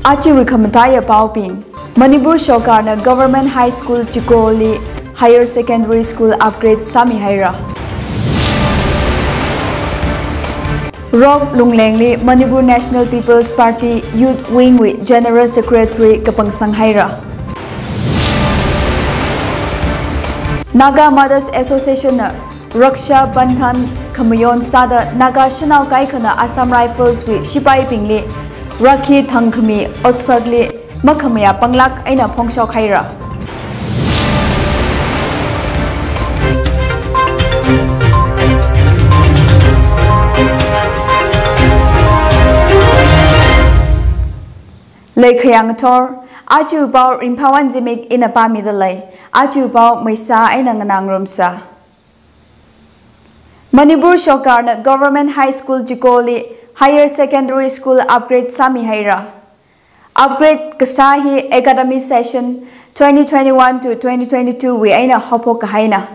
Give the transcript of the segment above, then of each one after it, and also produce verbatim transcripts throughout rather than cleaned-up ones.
Ajawui khamataiya paobing. Manipur Sorkarna Government High School Chikoli Higher Secondary School upgrade sāmihaira. Rock Lunglengli Manipur National People's Party Youth Wing wui General Secretary kapangsang haira. Naga Mothers Association na Raksha Bandhan khamayon sāda Naga shanao kaikhana Assam Rifles wui shipaibingli rakhi thangkhami otsakli makhamayā panglāk eina phongshok haira. Leikhayang thor, aja pao Ringphāwon Zimik ina pāmida lei, aja pao maisā eina nganā ngarumsa. Manipur Sorkarna Government High School Chikoli Higher Secondary School upgrade sāmihaira. Upgrade kasā hi academic session twenty twenty-one to twenty twenty-two wui eina haophok kahaina.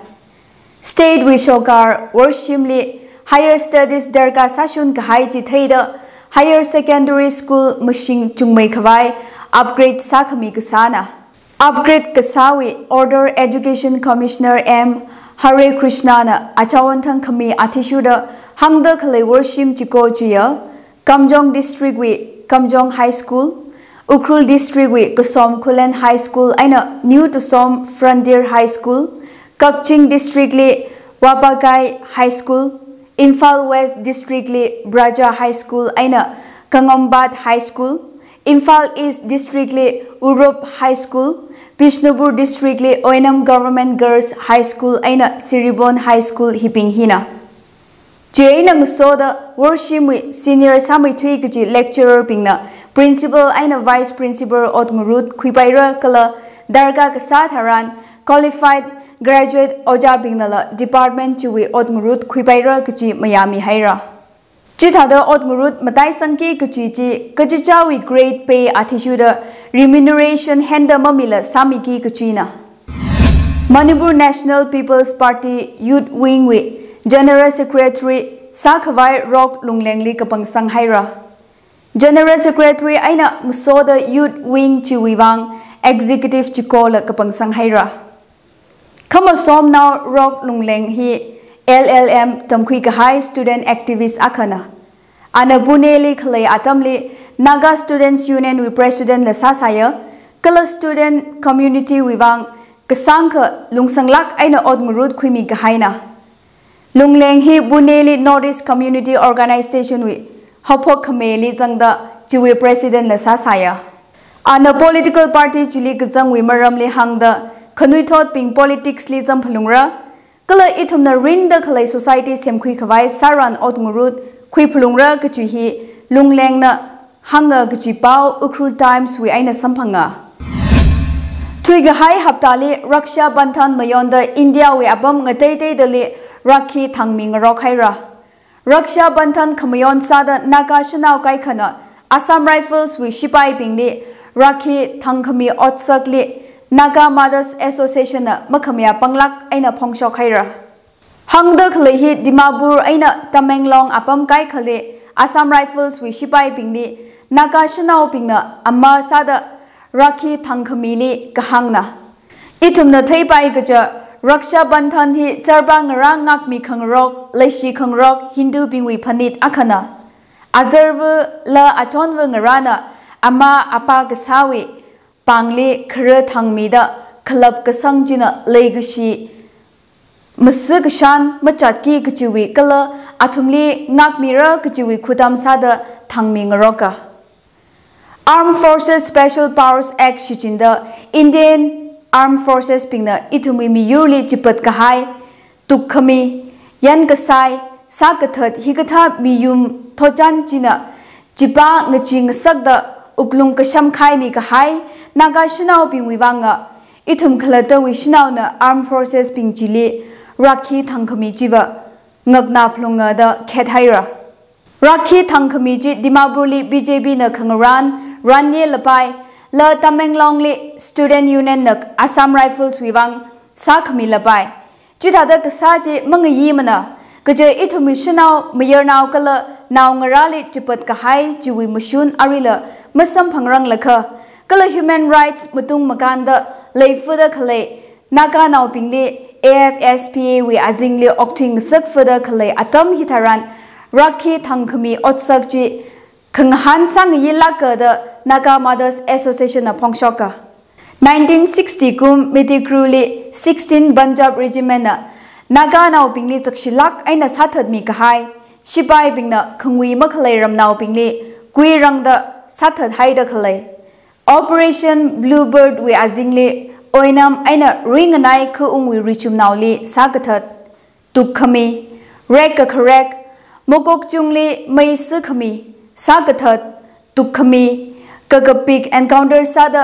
State wui sorkar worshimli higher studies darkar sāshun kahai chi theida higher secondary school mashing chungmei khavai upgrade sākhami kasāna. Upgrade kasāwui order Education Commissioner M Hare Krishna na achāwon thangkhami athishurda hāngda khalei worshim chiko chiya, Kamjong District wui Kamjong High School, Ukhrul District wui Kasom Khullen High School eina New Tusom Frontier High School, Kakching District li Wapakai High School, Imphal West District li Braja High School eina Kangombat High School, Imphal East District li Urup High School, Bishnupur District li Oinam Government Girls High School eina Siribon High School hibing hina. Chieina ngasoda worshimwui senior sāmeithui kaji lecturer bingna principal eina vice principal ot ngarut khuipaira kala darkar kasā tharan qualified graduate ojābingnala department chiwui ot ngarut khuipaira kaji mayāmihaira. Chithāda ot ngarut mataisangki kaji chi kachichāwui grade pay athishurda remuneration henda mamila sāmiki kajina. Manipur National People's Party Youth Wing wui General Secretary sākhavai Rock Lunglengli kapangsang haira. General Secretary eina ngasoda Youth Wing chiwui vang executive chikola kapangsang haira. Khamasomnao Rock Lungleng hi L L M tamkhui kahai student activist akhana. Ana Pune li khalei atamli Naga Students Union wui president la sāsāya, kala student community wui vang kasāngkha lungsanglāk eina ot ngarut khuimi kahaina. Lungleng hi Pune li North East Community Organization wui haophok khameli zangda chiwui president la sāsāya. Ana political party chili kazangwui maramli hāngda khanuithotbing politics li zangphalungra, kala ithumna rinda khalei society semkhui khavai sāran ot ngarut khuiphalungra kaji hi Lunglengna hānga kaji pao Ukhrul Times wui eina samphanga. Thuikahai haptali Raksha Bandhan mayonda India wui apam ngateiteidali rakhi thangmi ngarok haira. Raksha Bandhan khamayon sāda Naga shanao kaikhana Assam Rifles wui shipaibingli rakhi thangkhami otsakli Naga Mothers Association na makhamayā panglāk eina phongshok haira. Hāngda khalei hi Dimapur eina Tamenglong apam kaikhali Assam Rifles wui shipaibingli Naga shanaobingna ama sāda rakhi thangkhamili kahāngna. Ithumna theipai kaja Raksha Bandhan hi zarpa ngarā ngākmi khangarok, leishi khangarok Hindubingwui phanit akhana. Azarva la achonva ngarāna ama apa kasāwui pāngli khara thangmida khalap kasang china leikashi masi kashan machatki kajiwui kala athumli ngākmira kajiwui khutam sāda thangmi ngaroka. Armed Forces Special Powers Act shichinda Indian Armed Forces bingna ithumwui miyurli chipat kahai, tukkhami, yan kasai, sā kathat hikathā miyum thotchan china chipā ngachee ngasakda wuklung kasham khaimi kahai Naga shanaobingwui vanga, ithum khalattawui shanaona Armed Forces bing chili rakhi thangkhami chiva ngakna phalunga da khet haira. Rakhi thangkhami chi Dimapurli B J P na khangarān ranye lapai, la Tamenglongli Student Union na Assam Rifles wui vang sākhami lapai. Chithāda kasā chi mangayimana, kaja ithumwui shanao mayarnao kala naongarāli chipat kahai chiwui mashun arila masamphangranglakha, kala human rights matung makānda leifuda khalei Naganaobingli A F S P A wui azingli okthuingasakfuda khalei atam hitharan, rākhi thangkhami otsak chi khangahān sāngayilāka da Naga Mothers Association na phongshoka. Nineteen sixty kum Mitikruli sixteen Punjab Regiment na Naganaobingli chakshilāk eina sāthatmi kahai, sipaibingna khangui makhalei ramnaobingli kuirangda sāthathaida khalei Operation Bluebird wui azingli oinam eina ringanai khaungwui richumnaoli sākathat, tukkhami, rek kakharek, makokchungli mei sikhami, sākathat, tukkhami, kakapik encounter sāda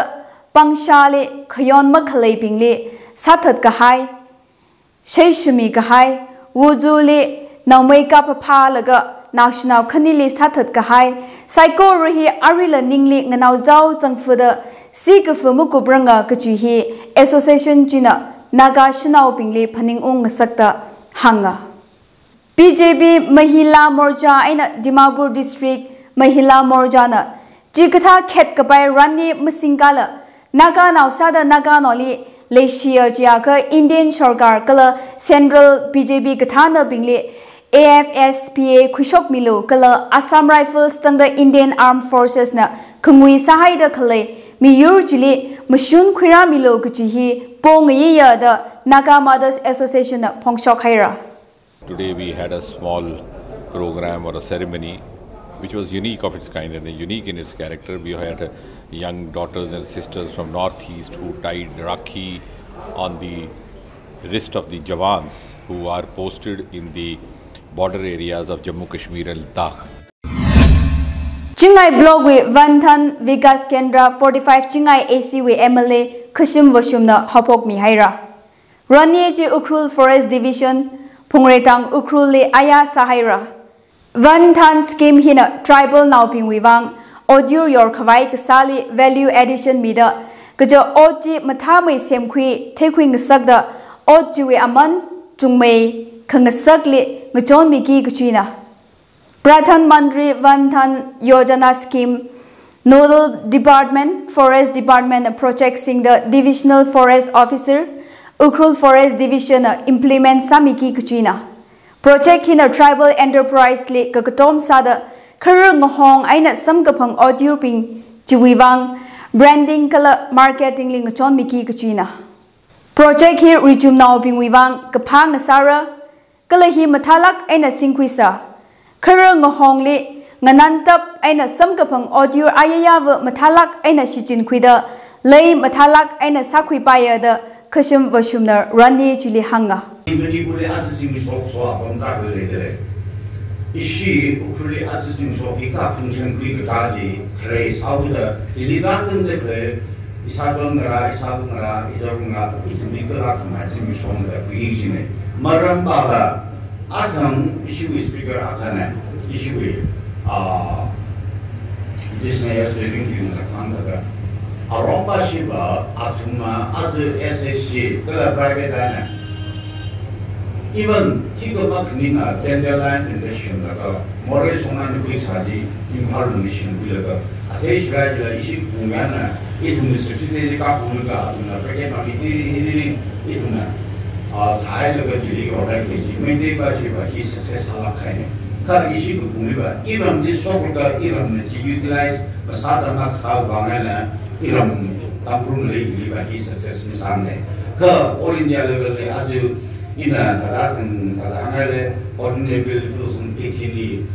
pangshāli khayon makhaleibingli sāthat kahai, sheishami kahai, Wujuli naomei kaphaphalaga naoshinao khanili sāthat kahai, saikora hi arila ningli nganaojao zangfuda sikafu makupranga kachi hi association china Naga shanaobingli phaningungngasakta hānga. B J P Mahila Morcha eina Dimapur District Mahila Morcha na chikathā khet kapai ranli masingkala Naganao sāda Naganaoli leishiya chiakha Indian Sarkar kala Central B J P kathānabingli A F S P A khuishokmilu kala Assam Rifles tangda Indian Armed Forces na khangui sāhaida khalei miyur chili mashun khuirāmilu kachi hi pongayiya da Naga Mothers Association na phongshohaira. Today we had a small program or a ceremony which was unique of its kind and unique in its character. We had uh, young daughters and sisters from Northeast who tied Rakhi on the wrist of the Jawans who are posted in the border areas of Jammu Kashmir and Ladakh. Chingai Block wui Vanthan Vikas Kendra forty-five Chingai A C wui M L A Khashim Vashum na haophokmihaira. Ranli chi Ukhrul Forest Division, Phungreitang Ukhrul li aya sāhaira. Vanthan scheme hina tribal naobingwui vang otyur yorkhavai kasāli value addition mida, kaja ot chi mathāmei semkhui theikhuingasakda ot chiwui aman chungmei khangasakli ngachonmiki kachina. Pradhan Mantri Van Dhan Yojana Scheme Nodal Department, Forest Department project singda Divisional Forest Officer, Ukhrul Forest Division na implement sāmiki kachina. Project hina tribal enterprise li kakatom sāda kharā ngahong eina samkaphang otyurbing chiwui vang branding kala marketing li ngachonmiki kachina. Project hi richumnaobingwui vang kaphā ngasāra, kala hi mathālāk eina singkhuisa. Kharā ngahongli nganantap eina samkaphang otyur ayayava mathālāk eina shichinkhuida, lei mathālāk eina sākhuipaiya da Khashim Vashumna Ranli chili hānga. Manipurli aja zimiksho so apam tarākha leidalei. Ishi Ukhrulli aja zimiksho hika function khuikatā chi khare sāuda, hili rāzangda khare, ishākhangarā, ishākhangarā, izarngarā, ithumli kala khamai zimikshongarā khuichine. Maram bala, athang ishiwui speaker akhana, ishiwui, ah, Indigenous Affairs Living Thing la khangda. Arongba shiva, athumna, aja S H G, kala private ana. Even, thikama khanina, tender line, tender shimlaga, Moreh songna nikhui sāji, Imphal lungli shimkhuilaga, athei shilai jila ishi pungyana, ithumli subsidy kaphunglaga, athumna packet mami, hiri, hiri, hiri, ithumna, ah, thailaga jili order khuiji, maintain ba shiva, hi success sālāk kahaine. Kha ishi kaphungliva, iramli shoklaga, iramna ji utilize, masāda maksā bangana, iram Tangkhul Malay hiliva hi success masāne. Kha All India level li aja ina thāda thang thāda hāngaile, Ordinary Bill two thousand eighteen li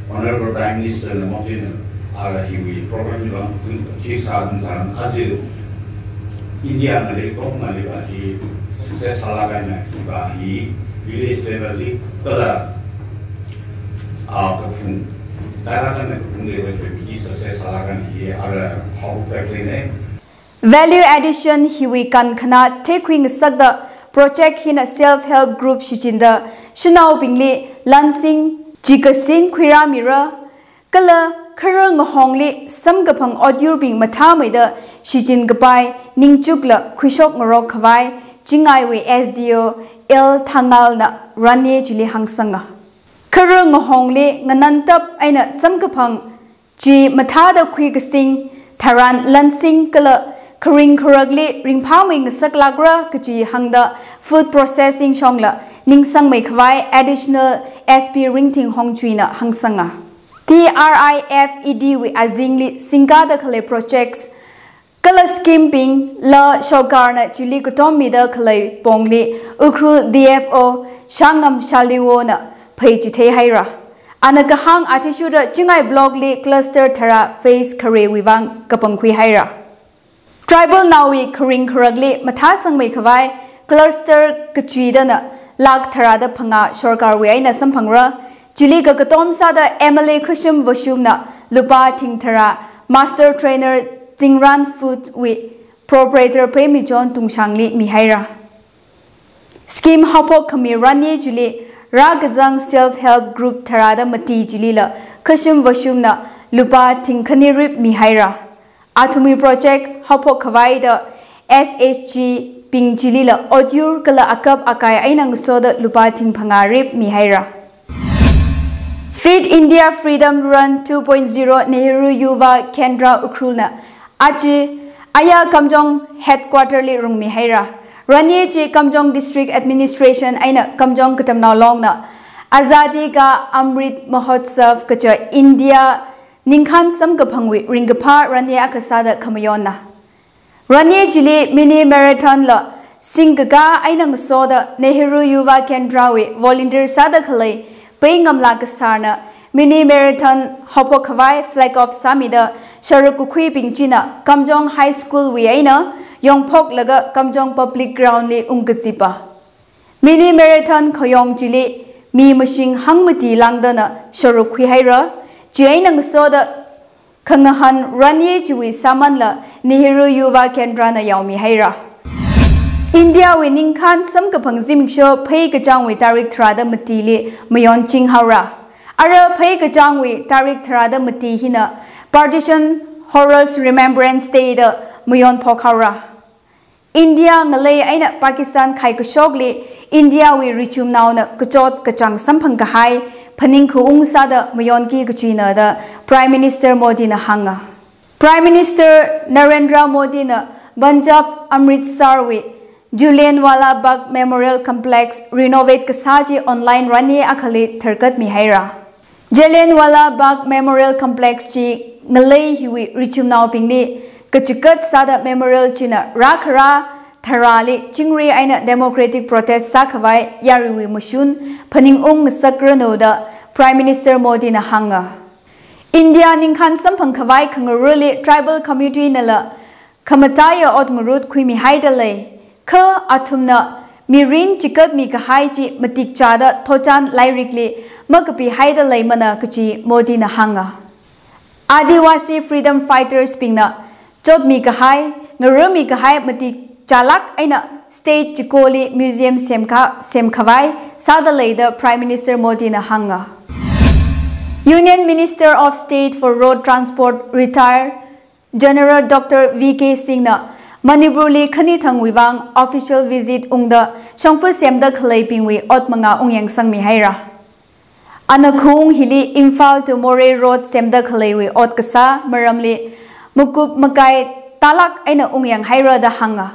Honorable Prime Minister na mountain ara hiwui program li vang sung chi sā dun tharan aja India ngalei kong ngaleiva hi success sālāk kahaina hiva hi village level li kala, ah, kaphung, tara kana kaphung level li hi success sālāk kahaina hi ara hao practically ne. Value addition hiwui kankhana theikhuingasakda project hina self help group shichinda shanaobingli lansing chikasin khuirāmira, kala kharā ngahongli samkaphang otyurbing mathāmeida shichin kapai ningchukla khuishok ngarok khavai Chingaiwui S D O L Thangal na Ranli chili hāngsanga. Kharā ngahongli nganantap eina samkaphang chi mathāda khuikasing tharan lansing kala kharing kharakli ringphāmei ngasaklākra kaji hāngda food processing shongla ningsangmei khavai Additional S P Ringthing Hongchuina hāngsanga. T R I F E D wui azingli singkāda khalei projects kala scheme bingla sorkarna chili katommida khalei pongli Ukhrul D F O Shangam Shaliwona pheichithei haira. Ana kahāng athishurda Chingai Block li cluster tharā phase kharawui vang kapangkhui haira. Tribal naowui kharing kharakli mathāsangmei khavai cluster kachuidana lakh tharāda phangā sorkarwui eina samphangra. Chili kakatom sāda M L A Khashim Vashumna lupā thing tharā Master Trainer Zingran Foods wui proprietor Phemichon Tungshangli mihaira. Scheme haophok khami rani chili rākazang self help group tharāda mati chilila Khashim Vashumna lupā thing khani rip mihaira. Athumwui project haophok khavaida S H G bing chilila otyur kala akap akai eina ngasoda lupā thing phangā rip mihaira. Fit India Freedom Run two point zero Nehru Yuva Kendra Ukhrulna aja aya Kamjong headquarter li rungmihaira. Rani chi Kamjong District Administration eina Kamjong Katamnao Longna Azadi Ka Amrit Mahotsav kaja India ningkhān samkaphangwui ringkaphā rani akha sāda khamayonna. Rani chili mini marathon la singkakā eina ngasoda Nehru Yuva Kendra wui volunteer sāda khalei pei ngamla kasārna mini marathon haophok khavai flag off sāmida sharuk kakhuibing china Kamjong High School wui eina yongphoklaga Kamjong Public Ground li ungkazipa. Mini marathon khayong chili mi mashing hangmati lāngdana sharuk khuihaira. Chieina ngasoda khangahān rani chiwui sāmanla Nehru Yuva Kendra na yaomihaira. India wui ningkhān samkaphang zimiksho phei kachāngwui tarik tharāda matili mayonching haora. Ara phei kachāngwui tarik tharāda mati hina Partition Horrors Remembrance Day da mayonphok haora. India ngalei eina Pakistan khai kashokli India wui richumnaona kachot kachāng samphang kahai phaningkhaung sāda mayonki kachina da Prime Minister Modi na hānga. Prime Minister Narendra Modi na Punjab Amritsar wui Jallianwala Bagh Memorial Complex renovate kasā chi online rani akhali tharkatmihaira. Jallianwala Bagh Memorial Complex chi ngalei hiwui richumnaobingli kachikat sāda memorial china rākhara tharāli chingri eina democratic protest sākhavai yaruiwui mashun phaningung ngasakranu da Prime Minister Modi na hānga. India ningkhān samphang khavai khangaruli tribal community nala khamataiya ot ngarut khuimihaida lei, kha athumna mirin chikatmi kahai chi matik chāda thotchan lairikli makapihaida leimana kachi Modi na hānga. Adivasi freedom fighters bingna chotmi kahai, ngarumi kahai matik chālak eina state chikoli museum semkha, semkhavai sāda leida Prime Minister Modi na hānga. Union Minister of State for Road Transport retired General Doctor V K Singh na Manipurli khanithangwui vang official visit ungda shongfa semda khaleibingwui ot manga ungyangsangmihaira. Ana khaung hili Imphal to Moreh Road semda khaleiwui ot kasā maramli makup makai tālak eina ungyanghaira da hānga.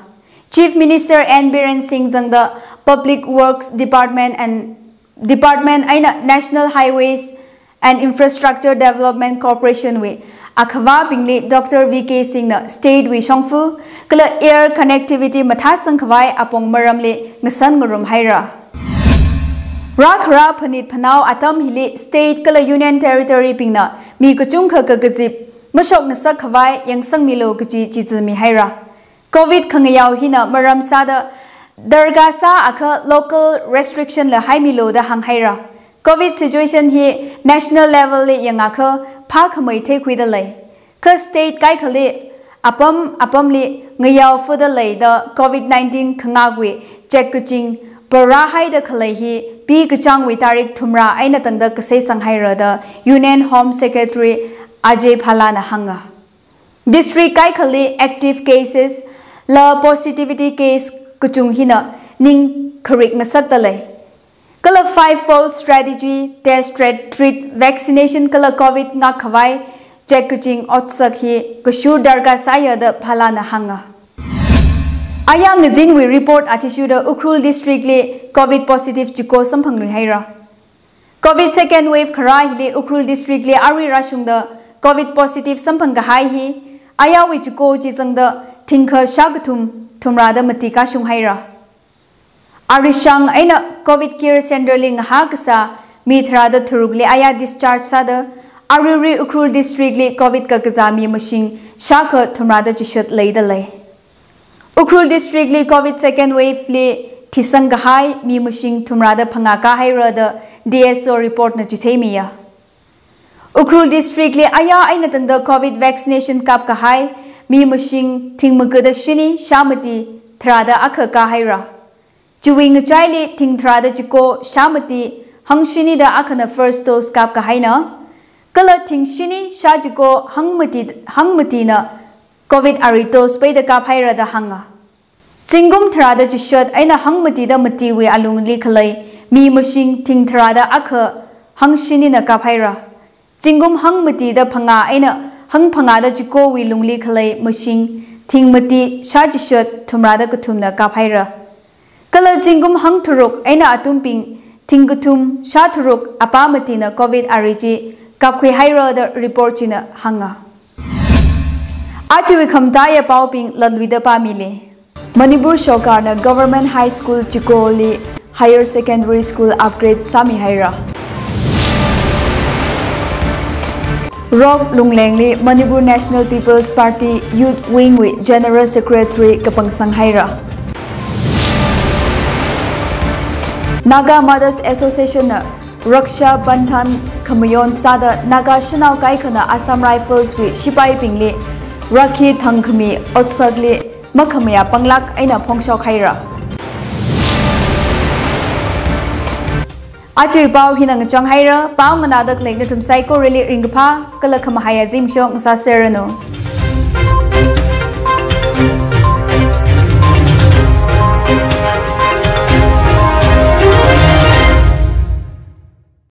Chief Minister N Biren Singh zangda Public Works Department and Department eina National Highways and Infrastructure Development Corporation wui akhavābingli Doctor V K Singh na state wui shongfa kala air connectivity mathāsang khavai apong maramli ngasan ngarumhaira. Rākhara phanit phanao atam hili state kala union territory bingna mi kachungkha kakazip mashok ngasak khavai yangsangmilu kachi chichimihaira. Covid khangayao hina maram sāda darkar sā akha local restriction la haimilu da hānghaira. Covid situation hi national level li yangakha phākhamei theikhuida lei. Kha state kaikhali apam apamli ngayao fuda leida Covid nineteen khangakwui check kaching parāhaida khalei hi pi kachāngwui tarik thumra eina tangda kaseisanghaira da Union Home Secretary Ajay Bhalla na hānga. District kaikhali active cases la positivity case kachung hina ning kharik ngasakta lei. Kala five-fold strategy, test, treat, treat, vaccination kala Covid ngak khavai check kaching otsak hi kashur darkar sāya da Bhalana hānga. Aya ngazinwui report athishurda Ukhrul District li COVID positive chiko samphangluihaira. COVID second wave kharā hili Ukhrul District li arui rāshungda COVID positive samphang kahai hi ayawui chiko chi zangda thingkha shākathum thumrada mati kashung haira. Arishang eina COVID care center li ngahā kasā mi tharada tharukli aya discharge sāda aruirui Ukhrul District li COVID kakazā mi mashing shākha thumrada chishat leida lei. Ukhrul District li COVID second wave li thisang kahai mi mashing thumrada phangā kahaira da D S O report na chitheimiya. Ukhrul District li aya eina tangda COVID vaccination kap kahai mi mashing thing magada shini shāmati tharada akha kahaira. Chiwui ngachaili thing tharada chiko shāmati hang shinida akhana first dose kap kahaina. Kala thing shini shā chiko hangmati, hangmatina COVID ari dose peida kap haira da hānga. Zingkum tharada chishat eina hangmatida matiwui alungli khalei mi mashing thing tharada akha hang shinina kap haira. Zingkum hangmatida phangā eina hang phangāda chikowui lungli khalei mashing thing mati shā chishat thumrada kathumna kap haira. Kala zingkum hang tharuk eina atumbing thing kathum shā tharuk apā matina COVID ari chi kapkhui haira da report china hānga. Ajawui khamataiya paobing latluida pāmili. Manipur Sorkarna Government High School Chikoli Higher Secondary School upgrade sāmihaira. ROC Lunglengli Manipur National People's Party Youth Wing wui General Secretary kapangsang haira. Naga Mothers Association na Raksha Bandhan khamayon sāda Naga shanao kaikhana Assam Rifles wui shipaibingli rakhi thangkhami otsakli makhamayā panglāk eina phongshok haira. Ajawui pao hina ngachang haira, pao nganāda khalei nathum saikorali ringkaphā kala khamahaiya zimiksho ngasāserranu.